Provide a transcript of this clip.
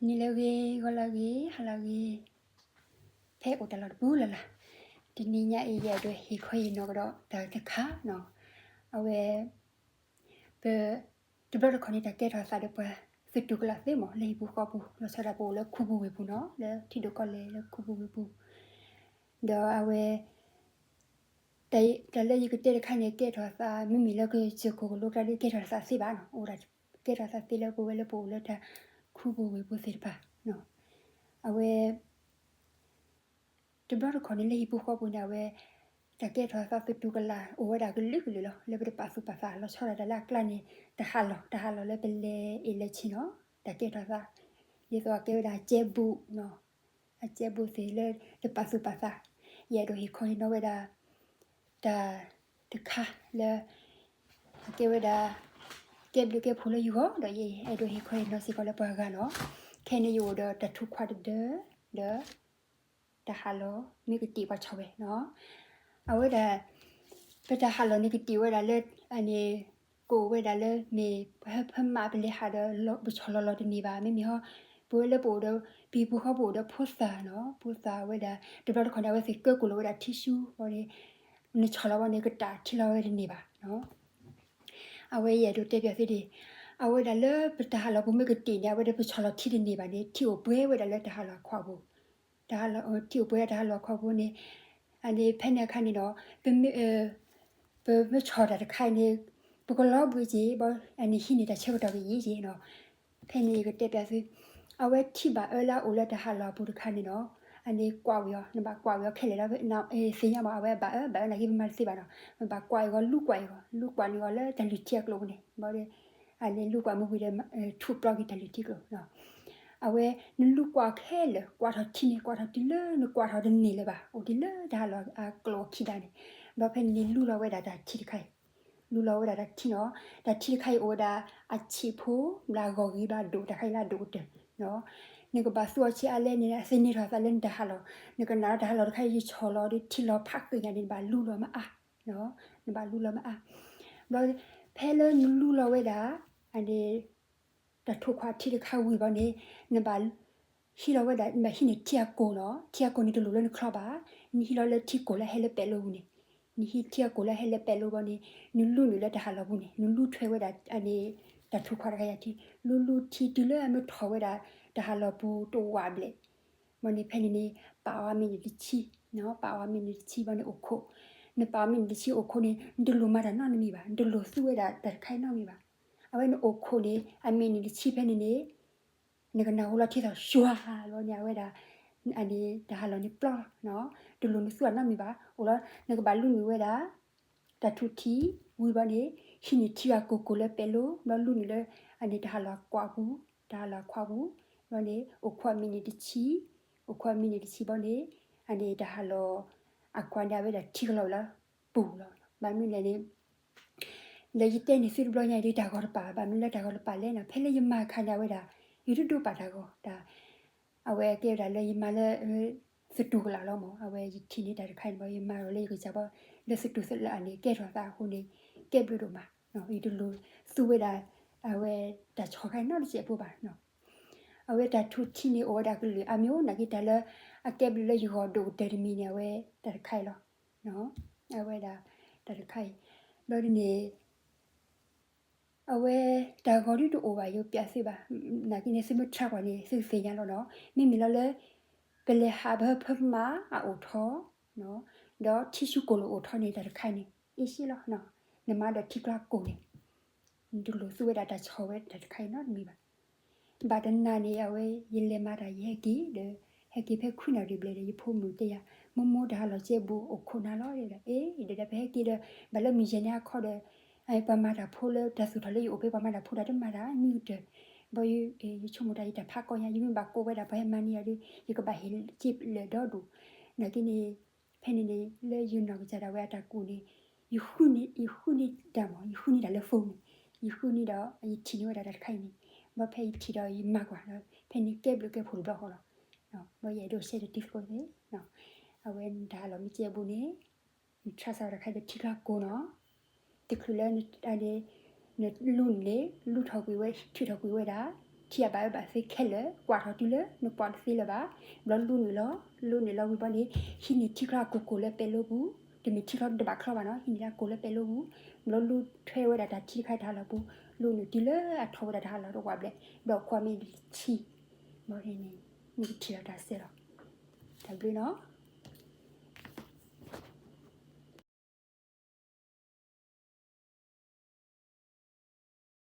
နံၤလၢအဂ့ၤ, ဂီၤလၢအဂ့ၤ, ဟါလၢအဂ့ၤ, ဖဲအိၣ်တၢ်လီၢ်တပူၤလၢ်လၢ်, တနံၤညါအံၤ ယအဲၣ်ဒိးဟ့ၣ်ခီဟ့ၣ်နီၤကဒီးတၢ်တခါနီၤ, အဝဲ ပ တဘျီတခီၣ်န့ၣ် တၢ်ကဲထီၣ်သးဒီးပှၤသတူၢ်ကလာ်သ့မး လၢဟံၣ်ပူၤဃီပူၤ လီၤဆီဒၣ်ပအိၣ်လၢခူပူၤဝ့ၢ်ပူၤနီၤ, လၢထံဒိၣ်ကီၢ်လဲၢ်လၢခူပူၤဝ့ၢ်ပူၤ, ဒီးအဝဲ တၢ်လၢယကတဲတခါန့ၣ် ကဲထီၣ်သး မ့မ့ၢ်လၢကစၢၢ်ခိၣ်ကလိကျါဒီး ကဲထီၣ်သးသ့ဘၣ်နီၤ, အိၣ်ဒၣ် ကဲထီၣ်သးသ့လၢပဝဲလၢပအိၣ်လၢတၢ်ခူပူၤဝ့ၢ်ပူၤသ့ၣ်တဖၣ်, အဝဲ တဘျီတခီၣ်န့ၣ် လၢဟံၣ်ပူၤဃီပူၤန့ၣ် အဝဲ တၢ်ကဲထီၣ်သးသတူၢ်ကလာ် အိၣ်ဝဲဒၣ်ကလုာ်ကလုာ်လီၤ. လၢပတပာ်သူၣ်ပာ်သး လီၤဆီဒၣ်တၢ်လၢအကျါန့ၣ် တၢ်ဟးလီၢ်, တၢ်ဟးလီၢ်လၢပလဲၤအ့ၣ်လဲၤဆံးနီၤ, တၢ်ကဲထီၣ်သး ဒ်သိးအကဲဝဲဒၣ်အကဲဘူးနီၤ, အကဲဘူးသ့ၣ်လၢတပာ်သူၣ်ပာ်သး, ယအဲၣ်ဒိးဟ့ၣ်ခီဟ့ၣ်နီၤဝဲဒၣ် တၢ်တခါလၢ အကဲဝဲဒၣ် ကဲဘျုးကဲဖှိၣ်လၢယဂီၢ် ဒီးယအဲၣ်ဒိးဟ့ၣ်ခီဟ့ၣ်နီၤစ့ၢ်ကီးလၢပှၤဂၤနီၤ, ခဲအံၤန့ၣ်ယအိၣ်ဒီးတၢ်ထူခွါတဒၢ ဒီး တၢ်ဟးလီၢ်မ့ၢ်ကတံာ်ပှၤဆီၣ်ဝဲနီၤ, အဝဲဒၣ် ပတၢ်ဟးလီၢ်န့ၣ်ကတံာ်ဝဲဒၣ်လၢ အန့ၣ် ကအိၣ်ဝဲဒၣ်လၢမ့ၢ်ပဟၢဖၢမးပလဲၤဟးဒီး ပဆီၣ်လီၤလီၤတန့ၢ်ဘၣ်, မ့မ့ၢ်ဟီ ပဝဲလၢပအိၣ်ဒီး ပဟံၣ်ပူၤဃီပူၤအိၣ်ဒီးဖိသၣ်နီၤ, ဖိသၣ်ဝဲဒၣ် တဘျီတခီၣ်န့ၣ် အဝဲသ့ၣ်ကၢကိၣ်လီၤဝဲဒၣ်ထံဆူဘၣ်န့ၣ်, နဆီၣ်လီၤဘၣ်န့ၣ် ကတံာ်ထံလီၤဝဲတန့ၢ်ဘၣ်နီၤ. အဝဲယအဲၣ်ဒိးတဲပၠးသုဒၣ်, အဝဲဒၣ်လၢပတၢ်ဟးလီၢ်ပူၤမ့ၢ်ကတံာ်န့ၣ် အဝဲဒၣ်ပဆီၣ်လီၤထံတန့ၢ်ဘၣ်န့ၣ် ထံအိၣ်ပှဲၤဝဲဒၣ်လၢတၢ်ဟးလီၢ်အခွါပူၤ, တၢ်ဟးလီၢ် ထံအိၣ်ပှဲၤတၢ်ဟးလီၢ်အခွါပူၤန့ၣ်, အန့ၣ်ဖဲန့ၣ်အခါန့ၣ်ဒီး ပမ့ၢ် ပမ့ၢ်ဆီၣ်တၢ်တခါအံၤန့ၣ် ပကလီၤဘှံးက့ၤ ဘၣ်အန့ၣ်ဟံးန့ၢ်တၢ်ဆၢကတီၢ်ကယံာ်က့ၤနီၤ. ဖဲန့ၣ်ယကတဲပၠးသု, အဝဲထံဘၣ်အၢလၢအအိၣ်လၢတၢ်ဟးလီၢ်အပူၤတခါန့ၣ်နီၤ, အန့ၣ်ကွၢ်ဝံၤအီၤ နဘၣ်ကွၢ်ဝံၤအီၤခဲလၢာ်ဒီး သ့ၣ်ညါဘၣ် အဝဲဘၣ်အၢဘၣ်အၢနာ်က့ ပမၤတသ့ဘၣ်နီၤ, နဘၣ်ကွၢ်အီၤ လူကွၢ်အီၤ လူကွၢ်န့ၢ်အီၤလၢတၢ်လုၢ်ထံအကျိၤပူၤန့ၣ် ဘၣ်ဒီး အန့ၣ်လူကွၢ်မ့ၢ်ဝံၤဒီး ထူးပျီက့ၤတၢ်လုၢ်ထံကျိၤ အဝဲ နလူကွၢ်ခဲလၢာ် ကွၢ်ထီၣ်ထံန့ၣ် ကွၢ်ထီၣ်တုၤလၢနကွၢ်ထီၣ်တန့ၢ်လၢၤဘၣ် အိၣ်တုၤလၢတၢ်ဟးလီၢ်အကျိၤအခံဒၣ်န့ၣ်, ဒီးဖဲန့ၣ်န့ၣ်လူလီၤဝဲဒၣ်တၢ်ထံတခါအံၤ, လူလီၤဝဲဒၣ်တၢ်ထံနီၤ, တၢ်ထံတခါအံၤအိၣ်ဝဲဒၣ် အဆံးဖိ ဘျးဂီၢ်ဂ့ၤဘျးဒိၣ် တၢ်ခါအံၤလၢအဒိၣ်ကတၢၢ် နကဘၣ်သူအီၤဆံးအါလဲၣ်န့ၣ် အသန့ၤထီၣ်သးလၢနတၢ်ဟးလီၢ်, နကနၣ်ဒီးတၢ်ဟးလီၢ်တခါအံၤ ယဆီၣ်လီၤဒီးထံလီၤဖးဃ့ၣ်ညါန့ၣ် နဘၣ်လူလီၤမးအါ, နဘၣ်လူလီၤမးအါ, ဘျီ ဖဲလၢနလူလီၤဝဲဒၣ် အန့ၣ် တၢ်ထူးခွါထံတခါဝံၤဘၣ်န့ၣ် နဘၣ် ဟံးလီၤဝဲဒၣ် နဘၣ်ဟံးန့ၢ်ထံအကိၢ်နီၤ, ထံအကိၢ်န့ၣ်တလိၣ်လၢနချီဘၣ်, နဟံးလီၤလၢထံကိၢ်လၢအဟဲလၢပဲးလိပူၤန့ၣ်, နဟံးထံအကိၢ်လၢအဟဲလၢပဲးလိဘၣ်န့ၣ် နလူနုာ်လၢတၢ်ဟးလီၢ်ပူၤန့ၣ် နလူထွဲဝဲဒၣ် အန့ၣ် တၢ်ထူးခွါတခါအံၤထံ, လူလူထံတုၤလၢအမ့ၢ်ထီၣ်ဝဲဒၣ် တၢ်ဟးလီၢ်ပူၤတဝးဘျဲၣ် ဘၣ်န့ၣ်ဖဲန့ၣ်န့ၣ် ပာ်အီၤအမံးနံးတဆံ, ပာ်အီၤအမံးနံးတဆံဘၣ်န့ၣ်အိၣ်ခိး, နပာ်အီၤမံးနံးတဆံအိၣ်ခိးန့ၣ် နတလိၣ်မၤတၢ်နီတမံၤဘၣ်, နတလိၣ်သူဝဲဒၣ်တၢ်တခါအံၤနီတမံၤဘၣ်, အဝဲန့ၣ်အိၣ်ခိးန့ၣ် အမံးနံးတဆံဖဲန့ၣ်န့ၣ် နကနၢ်ဟူလီၤထံသီၣ် ဆှၤလီၤန့ၣ် အဝဲဒၣ် အန့ၣ်တၢ်ဟးလီၢ်န့ၣ်ပျီလီၤ, တလိၣ်နသူအီၤနီတမံၤဘၣ်, အိၣ်လီၤ နကဘၣ်လူနုာ်ဝဲဒၣ် တၢ်ထူးထံ ဝံၤဘၣ်န့ၣ် ဟံးန့ၢ်ထံဂၤကိၢ်ကိၢ်လၢပဲးလိ ဘျီလူနုာ်လၢ အန့ၣ်တၢ်ဟးလီၢ်အခွါပူၤ, တၢ်ဟးလီၢ်အခွါပူၤ, ဘျီန့ၣ် အိၣ်ခိးအမံးနံးတဆံ, အိၣ်ခိးအမံးနံးတဆံဘၣ်န့ၣ် အန့ၣ်တၢ်ဟးလီၢ်အခွါန့ၣ် အဝဲဒၣ်ထံကလီၤဝဲလၢပူၤလီၤ, ဘၣ်မနုၤလဲၣ်န့ၣ် လၢယတဲန့ၣ်သုတဘျီညါအံၤဒ်တၢ်ဂီၤတပာ်, ဘၣ်မနုၤလၢတၢ်ဂီၤတပာ်လဲၣ်န့ၣ် ဖဲလၢယမၤအခါန့ၣ် အဝဲဒၣ် ယတဒိးပာ်တၢ်ဂီၤ, တၢ် အဝဲကဲဝဲဒၣ်လၢယမၤလၢ သတူၢ်ကလာ်လီၤမး, အဝဲယထံၣ်န့ၢ်တၢ်တခါအံၤန့ၣ် ယမၤအီၤလၢယကစၢ်ဘၣ် လၢသတူၢ်သလးန့ၣ် ကဲထီၣ်သးအဃိန့ၣ် ကဲဘျုးဒိၣ်မး, ယတလိၣ်သူဝဲဒၣ် အဝဲတၢ်ဆီၣ်ခါအံၤနီတစဲးဖိဘၣ်, အဝဲတၢ်ထူးထံန့ၣ် အိၣ်ဝဲဒၣ်ကလုာ်အါမံၤအိၣ် နာ်က့တၢ်လၢ အကဲဘျုးလၢယဂီၢ်ဒိၣ်ကတၢၢ်တမံၤန့ၣ် အဝဲတၢ်တခါအံၤလီၤ, အဝဲဒၣ်တၢ်တခါအံၤ, ဘျီဒ်န့ၣ် အဝဲတၢ်ဂီၤဒ်တအိၣ်ဘၣ် ယပျးသုဘၣ်, နာ်က့န့ၣ် သုမ့ၢ်ထါကွၢ်န့ၣ် သုကသ့ၣ်ညါလီၤနီၤ, မ့မ့ၢ်လီၤလၢ ပလဲၤဟးပဟၢဖၢမးအအိၣ်ထီၣ် ဒီးထံဆူကိၢ်လိာ်အိၣ်ထီၣ်န့ၣ် တၢ်တခါအံၤန့ၣ် အ့ၣ်စ့လီၤ, နမၤဒီးထံကျါကိၢ်န့ၣ် နတလိၣ်သူဝဲဒၣ်တၢ်ဆီၣ်ဝဲတၢ်တခါအံၤနီတမံၤဘၣ်. ဘၣ်တနၤန့ၣ် အဝဲယလဲၤမၤတၢ်ယဟဲက့ၤဒီး ဟဲက့ၤဖဲခွံနၣ်ရံၣ်ဘျဲၣ်ဒီး ယဖိမုၣ်တဲယၤ မိၢ်မိၢ် တၢ်ဟးလီၤကဲဘူးအိၣ်ခိးနၤလီၤဒီး အ့ၣ် ဒီးပဟဲက့ၤဒီး ဘၣ်လၢမုၢ်ယဲၢ်န့ၣ်အခီဒီး ပှၤမၤတၢ်ဖိလၢတၢ်သူၣ်ထီၣ်လၢယအိၣ်ဖဲ ပှၤမၤတၢ်ဖိတၢ်တမၤတၢ်မံၤကတၢၢ် ဘၣ် ယဆိကမိၣ်တၢ်ယတၢ်ဖးကီညါ ယမ့ၢ်ဘၣ်ကိးဝဲဒၣ်ပှၤဟဲမၤန့ၢ်ယၤဒီး ယကဘၣ်ဟ့ၣ်စ့လၢာ်ဒီဒိၣ် နာ်က့န့ၣ် ဖဲန့ၣ်န့ၣ် လၢယနီၢ်ကစၢ်ဒၣ်ဝဲအတၢ်ကူၣ်န့ၣ် ယဃုန့ၢ် ယဃုန့ၢ်တၢ်မး ယဃုန့ၢ်တၢ်လၢ phone န့ၣ် ယဃုန့ၢ်ဒီး ယထံၣ်န့ၢ်ဝဲဒၣ်တၢ်တခါအံၤန့ၣ် ဘၣ်ဖဲယထံၣ်ဒီးယမၤကွၢ်ဒီး ဖဲန့ၣ်ကဲဘျုးကဲဖှိၣ်တဘျီဃီလီၤ. ဘၣ်ယအဲၣ်ဒိး share တတုၤဃီသ့ အဝဲနတၢ်ဟးလီၤမ့ၢ်ကဲဘူးန့ၣ် န trust တၢ်တခါအံၤဒီးထံကျါကိၢ်နီၤ တချုးလၢ နလူန့ၣ် လူထီၣ်ကွံာ်ဝဲ ထုးထီၣ်ကွံာ်ဝဲဒၣ် ထံအဘၣ်အၢဘၣ်သီခဲလၢာ် ကွၢ်ထီၣ်တုၤလၢနကွၢ်တသ့လၢၤဘၣ်. ဘျီလူနုာ်လီၤ, လူနုာ်လီၤဝံၤဘျီန့ၣ် ဟံးန့ၢ်ထံချီအကိၢ်ကိၢ်လၢပဲၤလိပူၤ, တမ့ၢ်ထံချီတဘၣ်ချီဘၣ်နီၤ, ဟံးန့ၢ်လၢအကိၢ်လၢပဲၤလိပူၤ, ဘျီလူထွဲဝဲဒၣ်တၢ်ထံတခါတၢ်ဟးလီၢ်ပူၤ, လူနုာ်တုၤလၢအထီၣ်ဝဲဒၣ်တၢ်ဟးလီၢ်တဝးဘျဲၣ်, ဘျီကွၢ်မ့ၢ်ထံ, ဘျီန့ၣ် မ့ၢ်ကထံၣ်လီၤတၢ်ဆဲးလီၤ. တၢ်ဘျုးနီၤ.